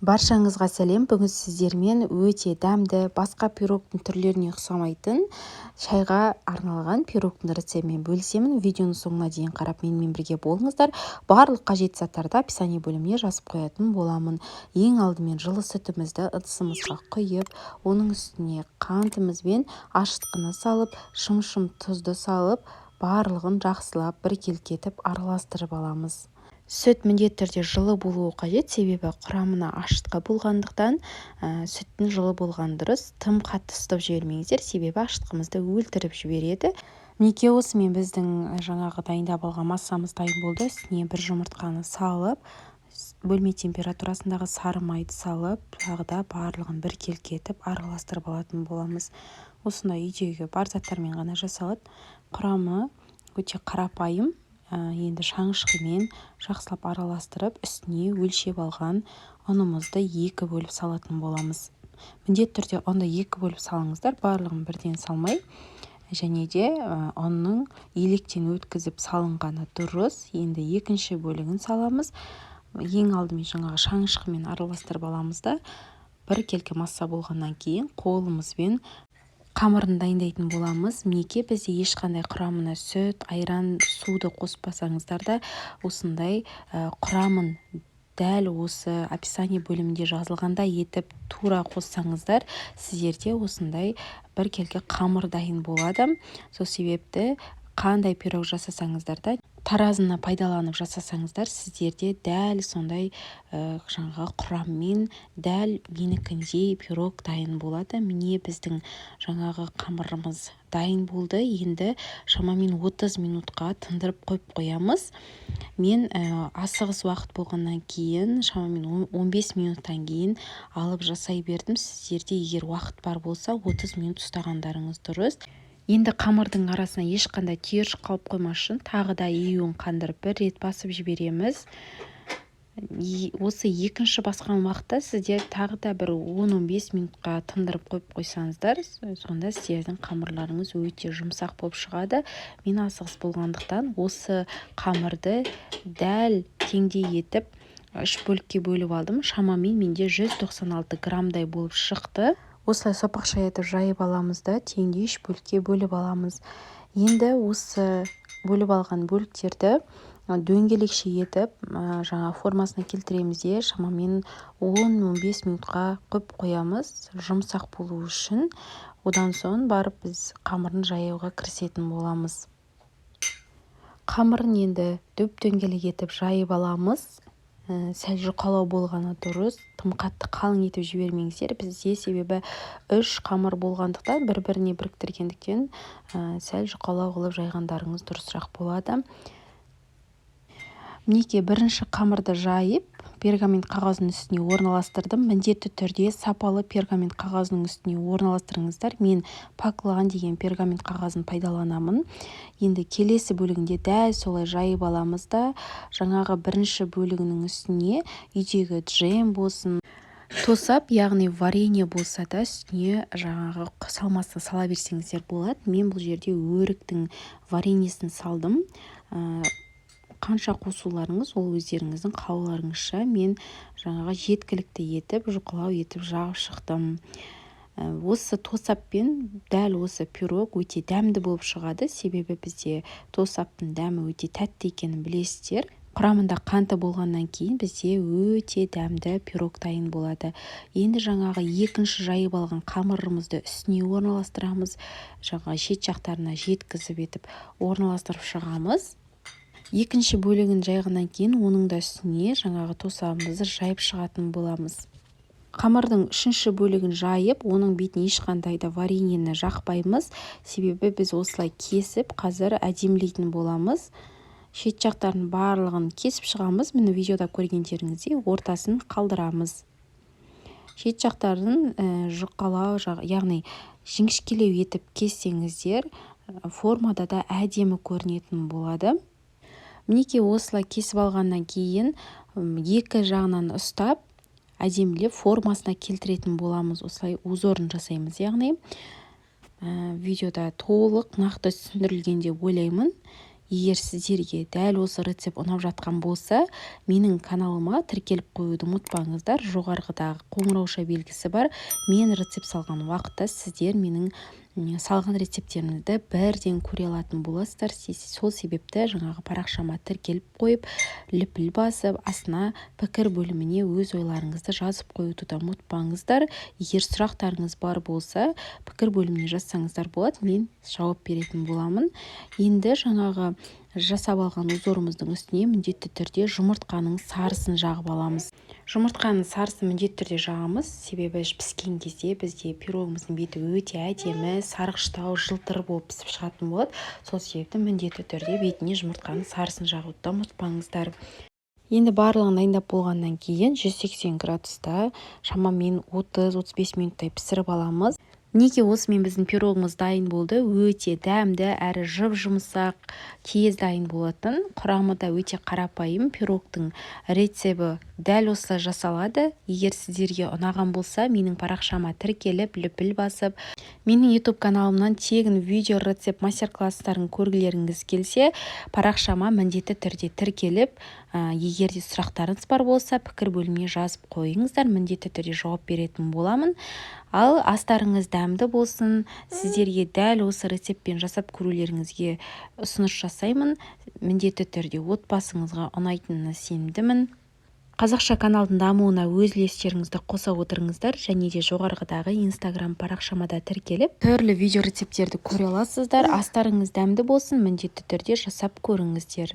Баршаңызға сәлем! Бүгін сіздермен өте дәмді, басқа пирогтың түрлеріне ұқсамайтын шайға арналған пирогтың рецептімен бөлісемін. Видеоның соңына дейін қарап, менімен бірге болыңыздар. Барлық қажетті заттарды описание бөліміне жазып қоятын боламын. Ең алдымен жылы сүтімізді ыдысымызға құйып, оның үстіне қантымыз бен ашытқыны салып, шым-шым тұзды салып, барлығын жақсылап біркелкі етіп араластырып аламыз. Сүт міндетті түрде жылы болуы қажет, себебі құрамына ашытқы болғандықтан, сүттің жылы болғаны дұрыс. Тым қатты ысытып жібермеңіздер, себебі ашытқымызды өлтіріп жібереді. Мінекей, осымен біздің жаңағы дайындап алған массамыз дайын болды. Үстіне бір жұмыртқаны салып, бөлме температурасындағы сары майды салып, тағы да барлығын біркелкі етіп араластырып алатын боламыз. Осындай үйдегі бар заттармен ғана жасалады, құрамы өте қарапайым. Енді шанышқымен жақсылап араластырып, үстіне өлшеп алған ұнымызды екі бөліп салатын боламыз. Міндетті түрде ұнды екі бөліп салыңыздар, барлығын бірден салмай, және де ұнның електен өткізіп салынғаны дұрыс. Енді екінші бөлігін саламыз. Ең алдымен жаңағы шанышқымен араластырып аламыз да, біркелкі масса болғаннан кейін қолымызбен қамырын дайындайтын боламыз. Мінекей, бізде ешқандай құрамына сүт, айран, суды қоспасаңыздар да, осындай құрамын дәл осы описание бөлімінде жазылғандай етіп тура қоссаңыздар, сіздерде осындай біркелкі қамыр дайын болады. Сол себепті қандай пирог жасасаңыздар да, таразыны пайдаланып жасасаңыздар, сіздерде дәл сондай жаңағы құраммен дәл менікіндей пирог дайын болады. Міне, біздің жаңағы қамырымыз дайын болды. Енді шамамен 30 минутқа тындырып қойып қоямыз. Мен асығыс уақыт болғаннан кейін шамамен 15 минуттан кейін алып жасай бердім. Сіздерде егер уақыт бар болса, 30 минут ұстағандарыңыз дұрыс. Енді қамырдың арасына ешқандай түйіршік қалып қоймас үшін тағы да июін қандырып, бір рет басып жібереміз. Осы екінші басқан уақытта сіздер тағы да бір 10-15 минутқа тындырып қойып қойсаңыздар, сонда сіздердің қамырларыңыз өте жұмсақ болып шығады. Мен асығыс болғандықтан, осы қамырды дәл теңдей етіп үш бөлікке бөліп алдым. Шамамен менде 196 граммдай болып шықты. Осылай сопақша етіп жайып аламыз да, теңдей үш бөлікке бөліп аламыз. Енді осы бөліп алған бөліктерді дөңгелекше етіп, жаңа формасына келтіреміз де, шамамен 10-15 минутқа қойып қоямыз жұмсақ болу үшін. Одан соң барып біз қамырын жаюға кірісетін боламыз. Қамырын енді дөп дөңгелек етіп жайып аламыз. Сәл жұқалау болғаны дұрыс, тым қатты қалың етіп жібермеңіздер. Бізде себебі үш қамыр болғандықтан, бір біріне біріктіргендіктен, сәл жұқалау қылып жайғандарыңыз дұрысырақ болады. Мінекей, бірінші қамырды жайып, пергамент қағазының үстіне орналастырдым. Міндетті түрде сапалы пергамент қағазының үстіне орналастырыңыздар. Мен Паклан деген пергамент қағазын пайдаланамын. Енді келесі бөлігінде дәл солай жайып аламыз да, жаңағы бірінші бөлігінің үстіне үйдегі джем болсын, тосап, яғни варенье болса да, үстіне жаңағы салмасын сала берсеңіздер болады. Мен бұл жерде өріктің вареньесін салдым. Қанша қосуларыңыз ол өздеріңіздің қалауларыңызша. Мен жаңағы жеткілікті етіп, жұқалау етіп жағып шықтым. Осы тосаппен дәл осы пирог өте дәмді болып шығады, себебі бізде тосаптың дәмі өте тәтті екенін білесіздер. Құрамында қанты болғаннан кейін бізде өте дәмді пирог дайын болады. Енді жаңағы екінші жайып алған қамырымызды үстіне орналастырамыз, жаңағы шет жақтарына жеткізіп етіп орналастырып шығамыз. Екінші бөлігін жайғаннан кейін оның да үстіне жаңағы тосабымызды жайып шығатын боламыз. Қамырдың үшінші бөлігін жайып, оның бетіне ешқандай да вареньені жақпаймыз, себебі біз осылай кесіп, қазір әдемілейтін боламыз. Шет жақтарын барлығын кесіп шығамыз. Міне, видеода көргендеріңіздей, ортасын қалдырамыз. Шет жақтарын жұқалау, яғни жіңішкелеу етіп кессеңіздер, формада да әдемі көрінетін болады. Мінекей, осылай кесіп алғаннан кейін екі жағынан ұстап, әдемілеп формасына келтіретін боламыз. Осылай узорын жасаймыз, яғни видеода толық нақты түсіндірілген деп ойлаймын. Егер сіздерге дәл осы рецепт ұнап жатқан болса, менің каналыма тіркеліп қоюды ұмытпаңыздар. Жоғарғыдағы қоңырауша белгісі бар. Мен рецепт салған уақытта сіздер менің салған рецепттерімді бірден көре алатын боласыздар. Сол себепті жаңағы парақшама тіркеліп қойып, лүпіл басып, астына пікір бөліміне өз ойларыңызды жазып қоюды да ұмытпаңыздар. Егер сұрақтарыңыз бар болса, пікір бөліміне жазсаңыздар болады, мен жауап беретін боламын. Енді жаңағы жасап алған узорымыздың үстіне міндетті түрде жұмыртқаның сарысын жағып аламыз. Жұмыртқаның сарысын міндетті түрде жағамыз, себебі піскен кезде бізде пирогымыздың беті өте әдемі, сарғыштау, жылтыр болып пісіп шығатын болады. Сол себепті міндетті түрде бетіне жұмыртқаның сарысын жағуды да ұмытпаңыздар. Енді барлығын дайындап болғаннан кейін 180 градуста шамамен 30-35 минуттай пісіріп аламыз. Мінекей, осымен біздің пирогымыз дайын болды. Өте дәмді әрі жұп-жұмсақ, тез дайын болатын, құрамы да өте қарапайым пирогтың рецебі дәл осылай жасалады. Егер сіздерге ұнаған болса, менің парақшама тіркеліп, лүпіл басып, менің YouTube каналымнан тегін видео рецепт, мастер класстарын көргілеріңіз келсе, парақшама міндетті түрде тіркеліп, егер де сұрақтарыңыз бар болса, пікір бөліміне жазып қойыңыздар, міндетті түрде жауап беретін боламын. Ал астарыңыз дәмді болсын! Сіздерге дәл осы рецептпен жасап көрулеріңізге ұсыныс жасаймын. Міндетті түрде отбасыңызға ұнайтынына сенімдімін. Қазақша каналдың дамуына өз үлестеріңізді қоса отырыңыздар және де жоғарғыдағы Инстаграм парақшама да тіркеліп, түрлі видео рецепттерді көре аласыздар. Астарыңыз дәмді болсын! Міндетті түрде жасап көріңіздер.